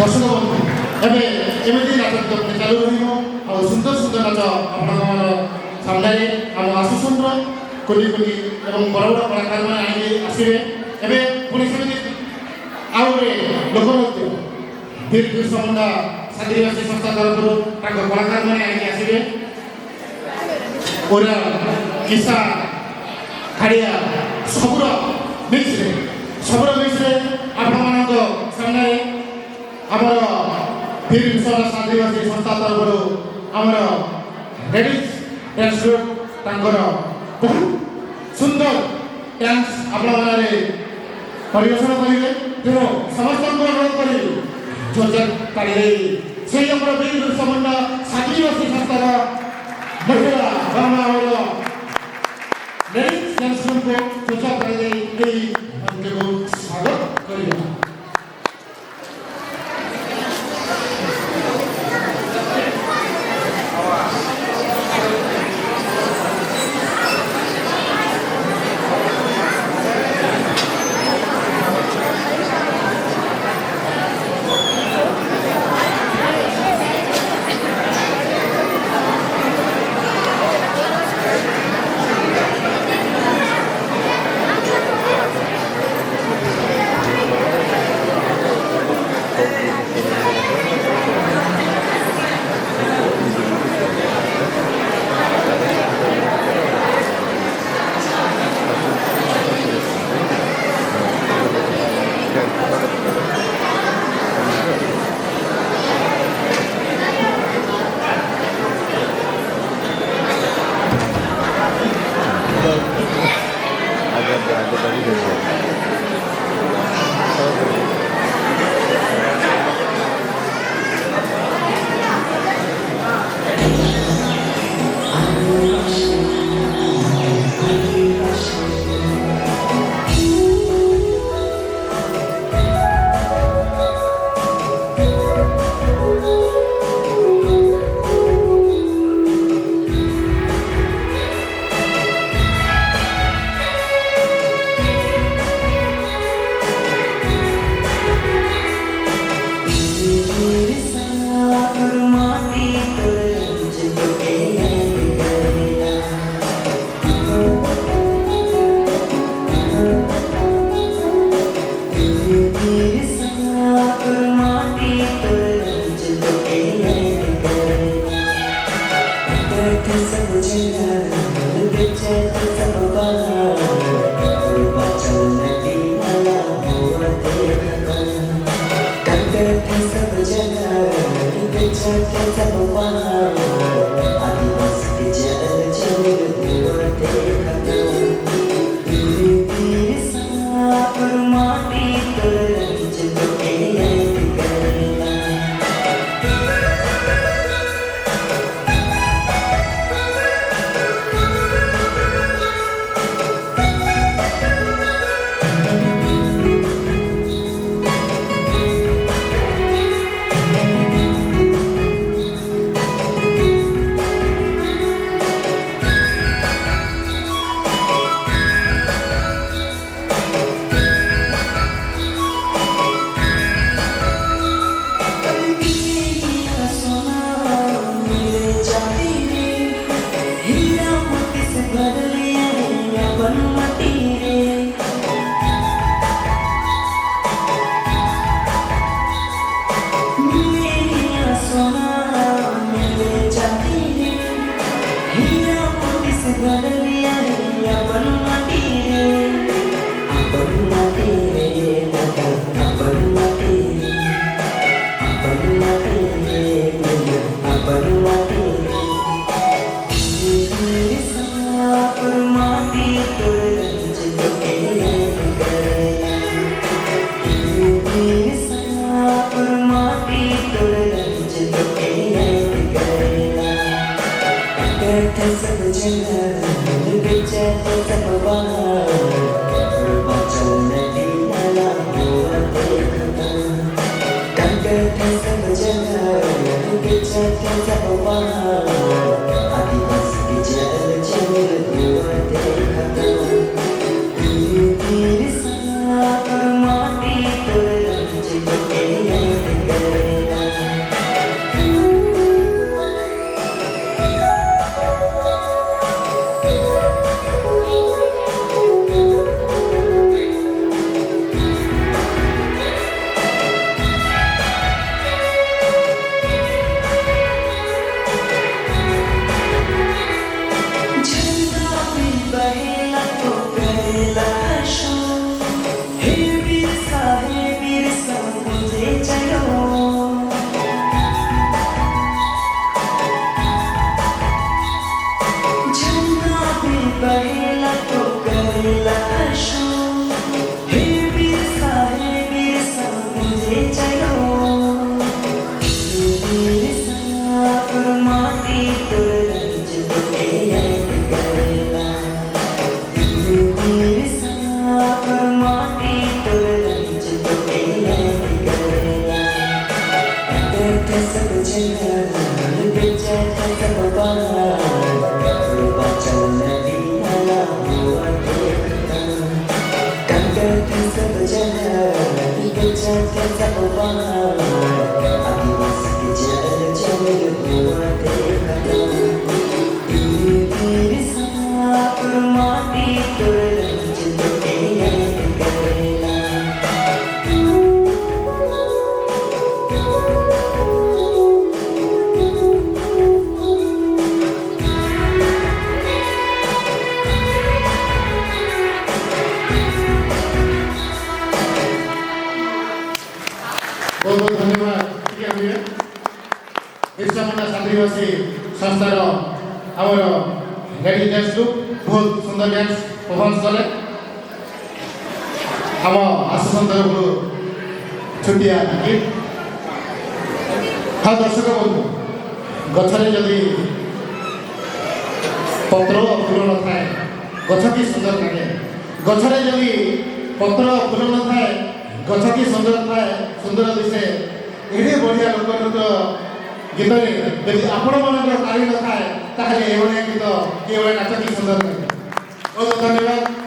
ଦର୍ଶକ ବନ୍ଧୁ, ଏବେ ଏମିତି ନାଚ ଗୀତ ଚାଲୁ ରହିବ ଆଉ ସୁନ୍ଦର ସୁନ୍ଦର ନାଚ ଆପଣଙ୍କର ସାମ୍ନାରେ ଆମ ଆସୋସିଏସନର କୁନି କୁନି ଏବଂ ବଡ଼ ବଡ଼ କଳାକାରମାନେ ଆଣିକି ଆସିବେ। ଏବେ ପୁଣି ସେମିତି ଆଉ ଗୋଟେ ଲୋକନୃତ୍ୟ ବୀର ବିର୍ସା ମୁଣ୍ଡା ଆଦିବାସୀ ସଂସ୍ଥା ତରଫରୁ ତାଙ୍କ କଳାକାରମାନେ ଆଣିକି ଆସିବେ। ଓରା, କିସା, ଖାଡ଼ିଆ ସବୁର ମିକ୍ସରେ ଆପଣମାନଙ୍କ ସାମ୍ନାରେ ଆମର ବୀର ବିର୍ସା ଆଦିବାସୀ ସଂସ୍ଥା ତରଫରୁ ଆମର ଲେଡ଼ିଜ୍ ଡ୍ୟାନ୍ସ ଗ୍ରୁପ୍ ତାଙ୍କର ବହୁତ ସୁନ୍ଦର ଡ୍ୟାନ୍ସ ଆପଣମାନେ ପରିବେଷଣ କରିବେ। ତେଣୁ ସମସ୍ତଙ୍କୁ ଅନୁରୋଧ କରିବି, ଜୋରଦାର ତାଳି ଦେଇ ସେଇ ଆମର ବୀର ବିର୍ସା ମୁଣ୍ଡା ଆଦିବାସୀ ସଂସ୍ଥାର ମହିଳା ବା ଆମର ଲେଡ଼ିଜ୍ ଡ୍ୟାନ୍ସ ଗ୍ରୁପକୁ ଜୋରଦାର ତାଳି ଦେଇ ଏହି ମଞ୍ଚକୁ ସ୍ୱାଗତ କରିବା। गजब बहार, आदिवासी के चाल चल हुआ कदम, तीर तीर साप माटी तोर रंज तोके याद करेला। ବହୁତ ବହୁତ ଧନ୍ୟବାଦ। ଟିକେ ଆସିବେ। ବିର୍ସା ମୁଣ୍ଡା ଆଦିବାସୀ ସଂସ୍ଥାର ଆମର ଲେଡି ଡ୍ୟାନ୍ସ ଗ୍ରୁପ୍ ବହୁତ ସୁନ୍ଦର ଡ୍ୟାନ୍ସ ପରଫର୍ମାନ୍ସ କଲେ। ଆମ ଆସୋସିଏସନ ତରଫରୁ ଛୋଟିଆ ଗିଫ୍ଟ। ହଁ ଦର୍ଶକ ବନ୍ଧୁ, ଗଛରେ ଯଦି ପତ୍ର ଓ ଫୁଲ ନଥାଏ, ଗଛ କି ସୁନ୍ଦର ଲାଗେ? ଗଛରେ ଯଦି ପତ୍ର ଓ ଫୁଲ ନଥାଏ, ଗଛ କି ସୁନ୍ଦର ଥାଏ, ସୁନ୍ଦର ଦିଶେ। ଏଡ଼େ ବଢ଼ିଆ ଲୋକନୃତ୍ୟ ଗୀତରେ ଯଦି ଆପଣମାନଙ୍କର ତାଳି ନଥାଏ, ତାହେଲେ ଏଭଳିଆ ଗୀତ, ଏଭଳିଆ ନାଚ କି ସୁନ୍ଦର ଲାଗେ? ବହୁତ ଧନ୍ୟବାଦ।